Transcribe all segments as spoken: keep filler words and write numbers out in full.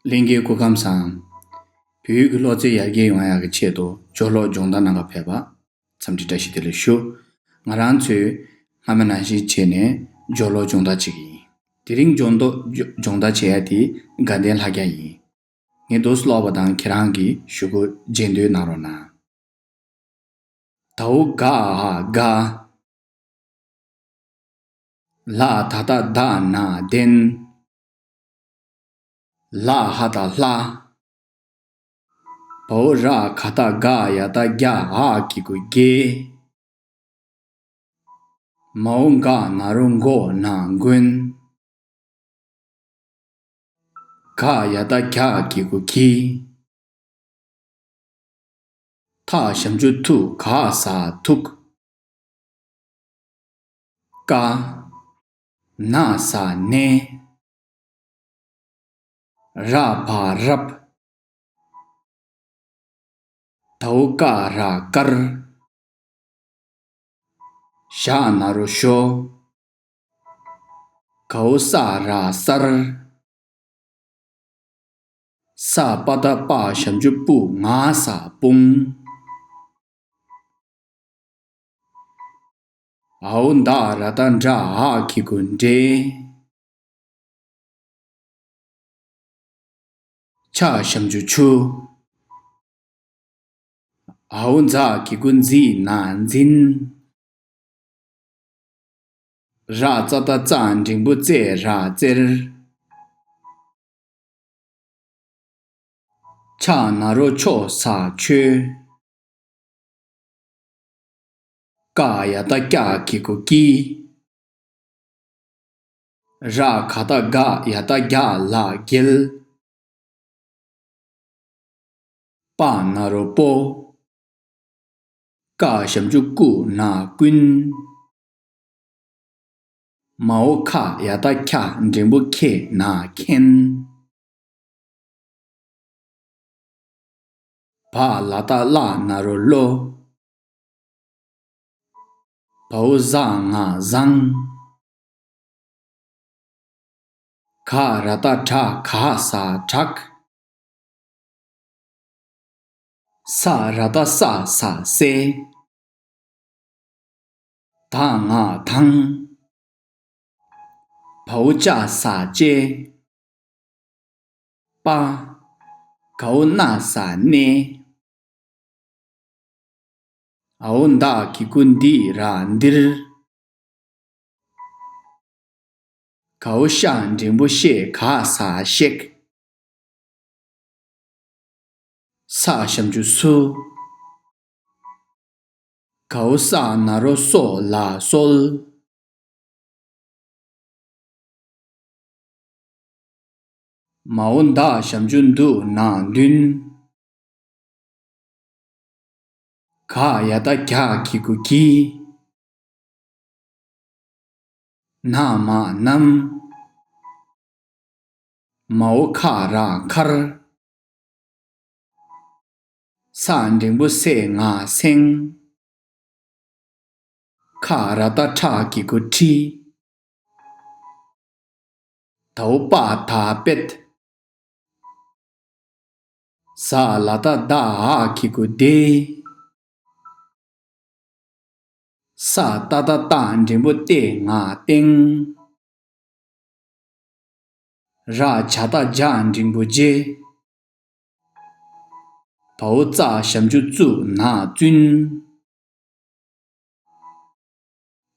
ལྷན་རྒྱས་སྐུ་ཁམས་བཟང་། བོད་ཡིག་གི་སློབ་ཚན་ཡར་རྒྱས་ཡོང་ཡག་གི་ཆེད་དུ་སྦྱོར་ཀློག་སྦྱོང་བརྡར་གནང་ག་ཕེབས་པ། འཚམས་འདྲི་བཀྲ་ཤིས་བདེ་ལེགས་ཞུ། ང་རང་ཚོས་སྔ་མ་ནང་བཞིན་བྱས་ནས་སྦྱོར་ཀློག་སྦྱོང་བརྡར་བྱེད་ཀྱི་ཡིན། དེ་རིང་སྦྱོང་བརྡར་སྦྱོང་བརྡར་བྱེད་ཡ་དེ་དགའ་ལྡན་ལྷ་རྒྱལ་ཡིན། ངས་འདུག་སེ་ཀློག་པ་དང་ཁྱེད་རང་གིས་གཞུག་གུ་རྗེས་ཟློས་གནང་རོགས་གནང་། དའོ་ག་འ་དགའ། ལ་ད་བཏགས་ལྡ་ན་ལྡན། ལ་ཧ་བཏགས་ལྷ། བའོ་ར་ག་བཏགས་རྒ་ཡ་བཏགས་རྒྱ་འ་གི་གུ་རྒྱལ། མའོ་ག་ན་རོ་མགོ་ན་མགོན། ག་ཡ་བཏགས་གྱ་གི་གུ་གྱི། ཐ་ཞབས་ཀྱུ་ཐུ་ག་ས་ཐུག། ཀ། ན་ས་ནས། ར་བ་རབ། དའོ་ཀ་ར་དཀར། ཞ་ན་རོ་ཞོ། གའོ་ས་ར་གསར། ས་པ་བཏགས་སྤ་ཞབས་ཀྱུ་སྤུ་ང་ས་སྤུངས། འའོ་ད་ར་བཏགས་འདྲ་འ་གི་གུ་འདྲེ། ཆ་ཞབས་ཀྱུ་ཆུ། འའོ་ཛ་གི་གུ་འཛི་ན་འཛིན། ར་ཙ་བཏགས་རྩ་འགྲེང་བུ་རྩེ་ར་རྩེར། ཆ་ན་རོ་ཆོ་ས་ཆོས། ཀ་ཡ་བཏགས་ཀྱ་གི་གུ་ཀྱི། ར་ག་བཏགས་རྒ་ཡ་བཏགས་རྒྱ་ལ་རྒྱལ། པ་ན་རོ་པོ། ཀ་ཞབས་ཀྱུ་ཀུ་ན་ཀུན། མའོ་ཁ་ཡ་བཏགས་ཁྱ་འགྲེང་བུ་ཁེ་ན་མཁྱེན། བ་ལ་བཏགས་བླ་ན་རོ་བློ། བའོ་ཟ་ང་བཟང་། ག་ར་བཏགས་གྲ་ག་ས་གྲགས། ས་ར་བཏགས་སྲ་ས་སྲས། ད་ང་དང་། བའོ་ཅ་ས་བཅས། པ། གའོ་ན་ས་གནས། འའོ་ད་གི་གུ་འདི་ར་འདིར། གའོ་ཤ་འགྲེང་བུ་ཤེ་ག་ས་གཤེགས། ས་ཞབས་ཀྱུ་སུ། གའོ་ས་ན་རོ་སོ་ལ་གསོལ། མའོ་ད་ཞབས་ཀྱུ་དུ་ན་མདུན། ག་ཡ་བཏགས་གྱ་གི་གུ་གྱི། ན་མ་ནམ། མའོ་ཁ་ར་མཁར། ས་འགྲེང་བུ་སེ་ང་སེང་། ཁ་ར་བཏགས་ཁྲ་གི་གུ་ཁྲི། དའོ་པ་ད་པད། ཟ་ལ་བཏགས་ཟླ་འ་གི་གུ་བདེ། ས་ཏ་བཏགས་སྟ་འགྲེང་བུ་སྟེ་ང་སྟེང་། ར་ཇ་བཏགས་ཇ་འགྲེང་བུ་རྗེ། བའོ་ཙ་ཞབས་ཀྱུ་ཙུ་ན་བཙུན།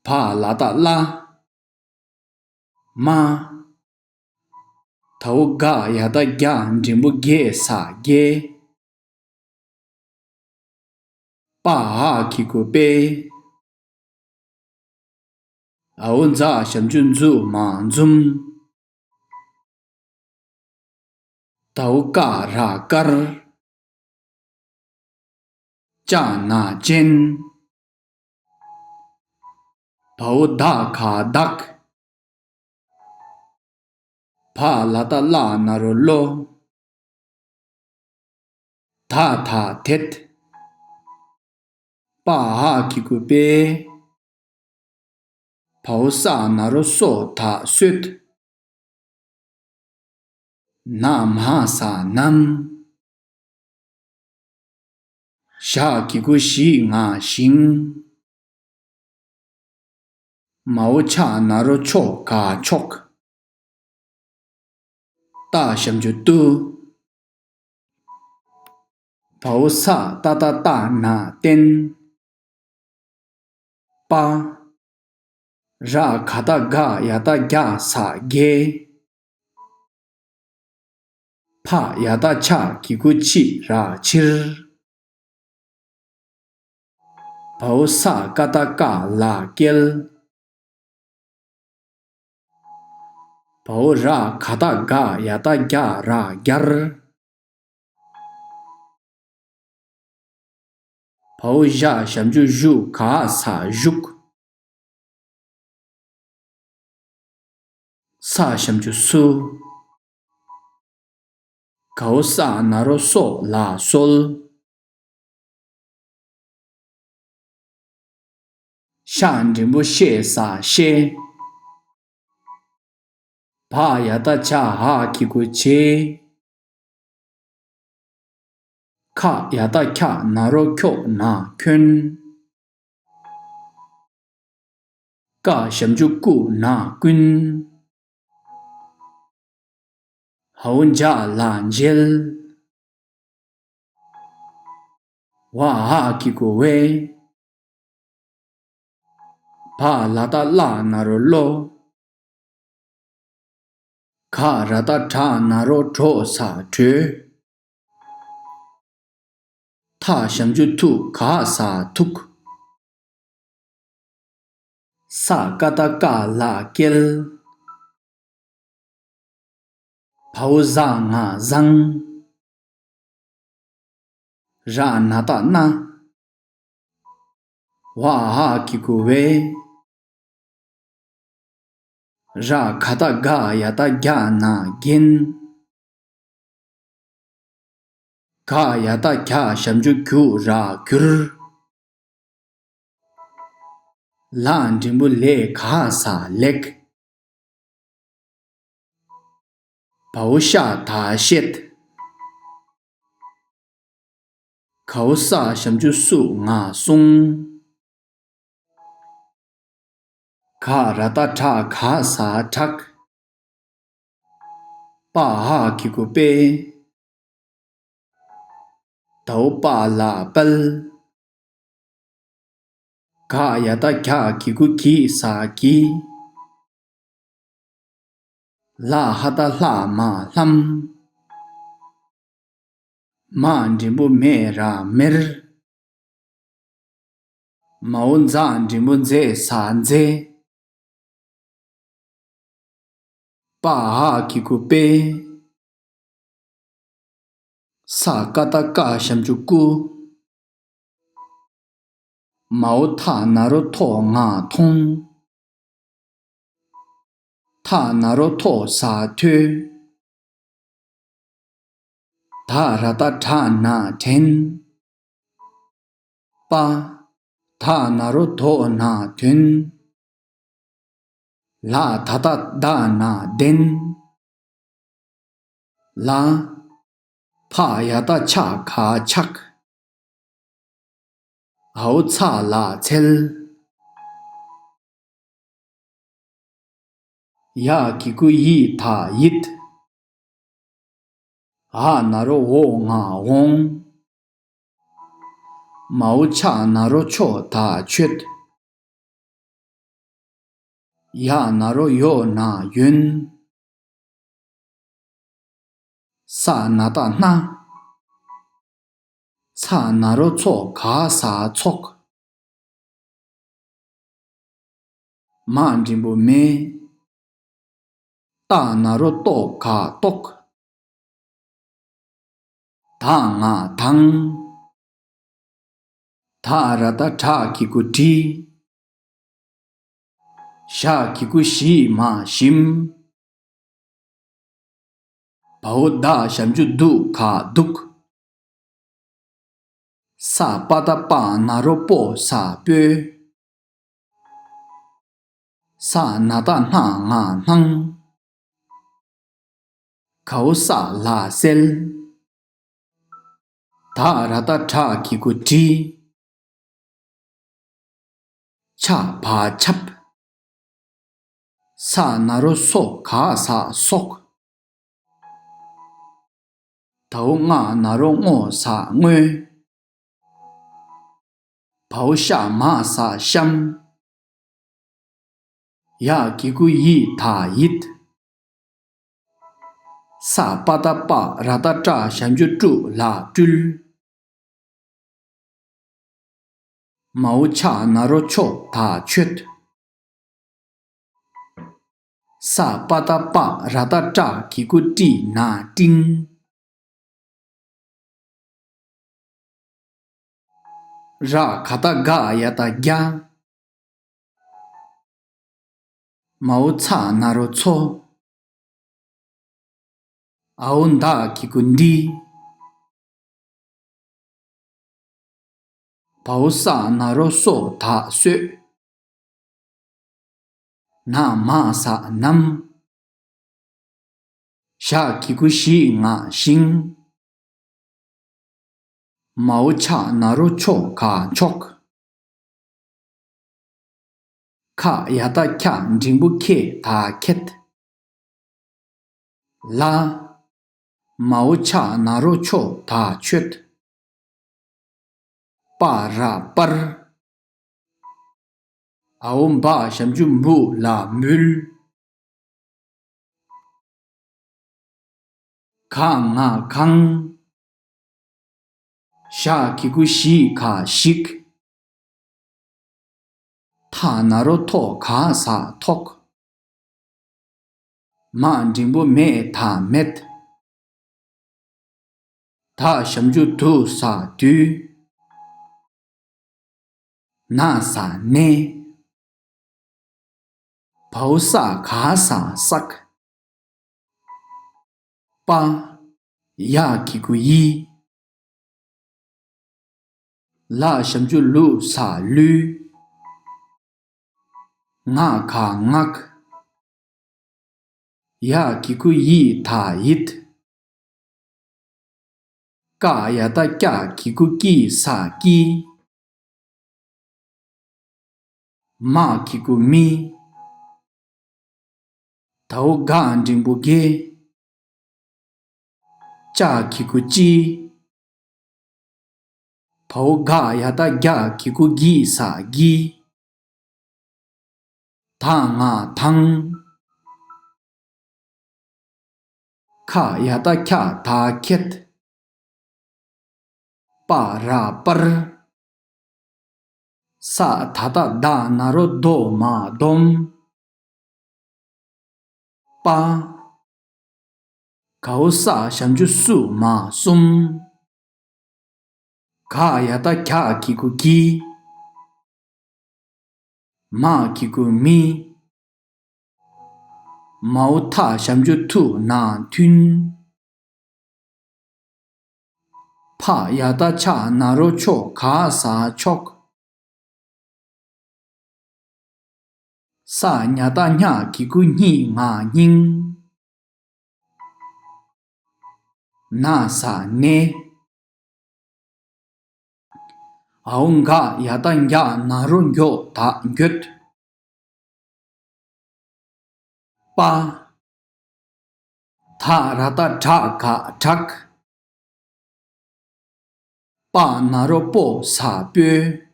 བ་ལ་བཏགས་བླ། མ། དའོ་ག་ཡ་བཏགས་གྱ་འགྲེང་བུ་གེ་ས་རྒྱལ། པ་འ་གི་གུ་པས། འའོ་ཛ་ཞབས་ཀྱུ་ཛུ་མ་འཛུམ། དའོ་ཀ་ར་དཀར། ཅ་ན་ཅན། བའོ་ད་ག་བདག། བ་ལ་བཏགས་བླ་ན་རོ་བློ། ད་ད་དད། པ་འ་གི་གུ་པས། བའོ་ས་ན་རོ་སོ་ད་གསོད། ན་མ་ས་ནམ། ཞ་གི་གུ་ཞི་ང་ཞིང་། མའོ་ཆ་ན་རོ་ཆོ་ག་ཆོག། ཏ་ཞབས་ཀྱུ་ཏུ། བའོ་ས་ཏ་བཏགས་སྟ་ན་བསྟན། པ། ར་ག་བཏགས་རྒ་ཡ་བཏགས་རྒྱ་ས་རྒྱས། ཕ་ཡ་བཏགས་ཕྱ་གི་གུ་ཕྱི་ར་ཕྱིར། བའོ་ས་ཀ་བཏགས་སྐ་ལ་བསྐལ། བའོ་ར་ག་བཏགས་རྒ་ཡ་བཏགས་རྒྱ་ར་རྒྱར། བའོ་ཞ་ཞབས་ཀྱུ་ཞུ་ག་ས་བཞུགས། ས་ཞབས་ཀྱུ་སུ། གའོ་ས་ན་རོ་སོ་ལ་གསོལ། ཤ་འགྲེང་བུ་ཤེ་ས་ཤེས། བ་ཡ་བཏགས་བྱ་འ་གི་གུ་བྱས། ཁ་ཡ་བཏགས་ཁྱ་ན་རོ་ཁྱོ་ན་ཁྱོན། ཀ་ཞབས་ཀྱུ་ཀུ་ན་ཀུན། འའོ་འཇ་ལ་འཇལ། ཝ་འ་གི་གུ་བས། བ་ལ་བཏགས་བླ་ན་རོ་བློ། ག་ར་བཏགས་གྲ་ན་རོ་གྲོ་ས་གྲོས། ཐ་ཞབས་ཀྱུ་ཐུ་ག་ས་ཐུག། ས་ཀ་བཏགས་སྐ་ལ་བསྐལ། བའོ་ཟ་ང་བཟང་། ར་ན་བཏགས་སྣ། ཝ་འ་གི་གུ་བས། ར་ག་བཏགས་རྒ་ཡ་བཏགས་རྒྱ་ན་རྒྱན། ག་ཡ་བཏགས་གྱ་ཞབས་ཀྱུ་གྱུ་ར་གྱུར། ལ་འགྲེང་བུ་ལེ་ག་ས་ལེགས། བའོ་ཤ་ད་བཤད། གའོ་ས་ཞབས་ཀྱུ་སུ་ང་གསུང་། ག་ར་བཏགས་གྲ་ག་ས་གྲགས། པ་འ་གི་གུ་པས། དའོ་པ་ལ་དཔལ། ག་ཡ་བཏགས་གྱ་གི་གུ་གྱི་ས་གྱིས། ལ་འ་བཏགས་ལྷ་མ་ལྷམ། མ་འགྲེང་བུ་མེ་ར་མེར། མའོ་མཛ་འགྲེང་བུ་མཛེ་ས་མཛེས། པ་འ་གི་གུ་པས། ས་ཀ་བཏགས་སྐ་ཞབས་ཀྱུ་སྐུ། མའོ་ཐ་ན་རོ་ཐོ་ང་མཐོང་། ཐ་ན་རོ་ཐོ་ས་ཐོས། ད་ར་བཏགས་དྲ་ན་དྲན། པ། ད་ན་རོ་དོ་ན་དོན། ལ་ད་བཏགས་ལྡ་ན་ལྡན། ལ། ཕ་ཡ་བཏགས་ཕྱ་ག་ཕྱག། འའོ་ཚ་ལ་འཚལ། ཡ་གི་གུ་ཡི་ད་ཡིད། འ་ན་རོ་འོ་ང་འོང་། མའོ་ཆ་ན་རོ་ཆོ་ད་མཆོད། ཡ་ན་རོ་ཡོ་ན་ཡོན། ས་ན་བཏགས་སྣ། ཚ་ན་རོ་ཚོ་ག་ས་ཚོགས། མ་འགྲེང་བུ་མེ། ཏ་ན་རོ་ཏོ་ག་ཏོག། ད་ང་དང་། ད་ར་བཏགས་དྲ་གི་གུ་དྲི། ཞ་གི་གུ་ཞི་མ་ཞིམ། བའོ་ད་ཞབས་ཀྱུ་དུ་ག་བདུག། ས་པ་བཏགས་སྤ་ན་རོ་སྤོ་ས་སྤོས། ས་ན་བཏགས་སྣ་ང་སྣང་། གའོ་ས་ལ་གསལ། ད་ར་བཏགས་དྲ་གི་གུ་དྲི། ཆ་བ་ཆབ། ས་ན་རོ་སོ་ག་ས་སོགས། དའོ་ང་ན་རོ་སྔོ་ས་སྔོན། བའོ་ཤ་མ་ས་གཤམ། ཡ་གི་གུ་ཡི་ད་ཡིད། ས་པ་བཏགས་སྤ་ར་བཏགས་སྤྲ་ཞབས་ཀྱུ་སྤྲུ་ལ་སྤྲུལ། མའོ་ཆ་ན་རོ་ཆོ་ད་མཆོད། ས་པ་བཏགས་སྤ་ར་བཏགས་སྤྲ་གི་གུ་སྤྲི་ན་སྤྲིན། ར་ག་བཏགས་རྒ་ཡ་བཏགས་རྒྱ། མའོ་ཚ་ན་རོ་ཚོ། འའོ་འདའ་གི་གུ་འདི། བའོ་ས་ན་རོ་སོ་ད་སོད། ན་མ་ས་ནམ། ཞ་གི་གུ་ཞི་ང་ཞིང་། མའོ་ཆ་ན་རོ་ཆོ་ག་མཆོག། ཁ་ཡ་བཏགས་ཁྱ་འགྲེང་བུ་ཁྱེ་ད་ཁྱེད། ལ། མའོ་ཆ་ན་རོ་ཆོ་ད་མཆོད། པ་ར་པར། འའོ་འབའ་ཞབས་ཀྱུ་འབུ་ལ་འབུལ། ག་ང་གང་། ཞ་གི་གུ་ཞི་ག་ཞིག། ཐ་ན་རོ་ཐོ་ག་ས་ཐོག། མ་འགྲེང་བུ་མེ་ད་མེད། ད་ཞབས་ཀྱུ་དུ་ས་དུས། ན་ས་ནས། བའོ་ས་ག་ས་བསགས། པ། ཡ་གི་གུ་ཡི། ལ་ཞབས་ཀྱུ་ལུ་ས་ལུས། ང་ག་ངག། ཡ་གི་གུ་ཡི་ད་ཡིད། ཀ་ཡ་བཏགས་ཀྱ་གི་གུ་ཀྱི་ས་ཀྱི། མ་གི་གུ་མི། དའོ་ག་འགྲེང་བུ་དགེ། ཅ་གི་གུ་ཅི། བའོ་ག་ཡ་བཏགས་གྱ་གི་གུ་གི་ས་གྱི། ད་ང་དང་། ཁ་ཡ་བཏགས་ཁྱ་ད་ཁྱེད། པ་ར་པར། ས་ད་བཏགས་སྡ་ན་རོ་སྡོ་མ་སྡོམ། པ། གའོ་ས་ཞབས་ཀྱུ་སུ་མ་གསུམ། ག་ཡ་བཏགས་གྱ་གི་གུ་གི། མ་གི་གུ་མི། མའོ་ཐ་ཞབས་ཀྱུ་ཐུ་ན་མཐུན། ཕ་ཡ་བཏགས་ཕྱ་ན་རོ་ཕྱོ་ག་ས་ཕྱོགས། ས་ཉ་བཏགས་སྙ་གི་གུ་སྙི་ང་སྙིང་། ན་ས་ནས། འའོ་འགའ་ཡ་བཏགས་འགྱ་ན་རོ་འགྱོ་ད་འགྱོད། པ། ད་ར་བཏགས་དྲག་ག་དྲག། པ་ན་རོ་པོ་ས་སྤོས།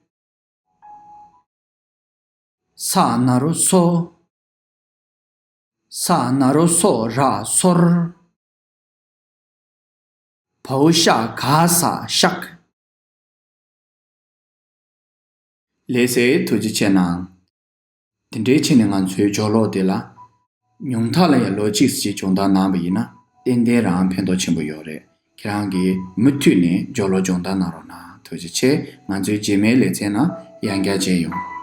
ས་ན་རོ་སོ། ས་ན་རོ་སོ་ར་སོར། བའོ་ཤ་ག་ས་ཤག། ལགས་སེ། ཐུགས་རྗེ་ཆེ་གནང་། དེ་འདྲའི་ཆེད་ནས་ང་ཚོའི་སྦྱོར་ཀློག་དེ་ལ། ཉུང་མཐའ་ལ་ཡང་ལོ་གཅིག་ཙམ་ཅིག་སྦྱོང་བརྡར་གནང་བ་ཡིན་ན། ཏན་ཏན་རང་ཕན་ཐོགས་ཆེན་པོ་ཡོད་རེད། ཁྱེད་རང་གིས་མུ་མཐུད་ནས་སྦྱོར་ཀློག་སྦྱོང་བརྡར་གནང་རོགས་གནང་། ཐུགས་རྗེ་ཆེ། ང་ཚོའི་རྗེས་མའི་ལེ་ཚན་ནང་ཡང་བསྐྱར་མཇལ་ཡོང་།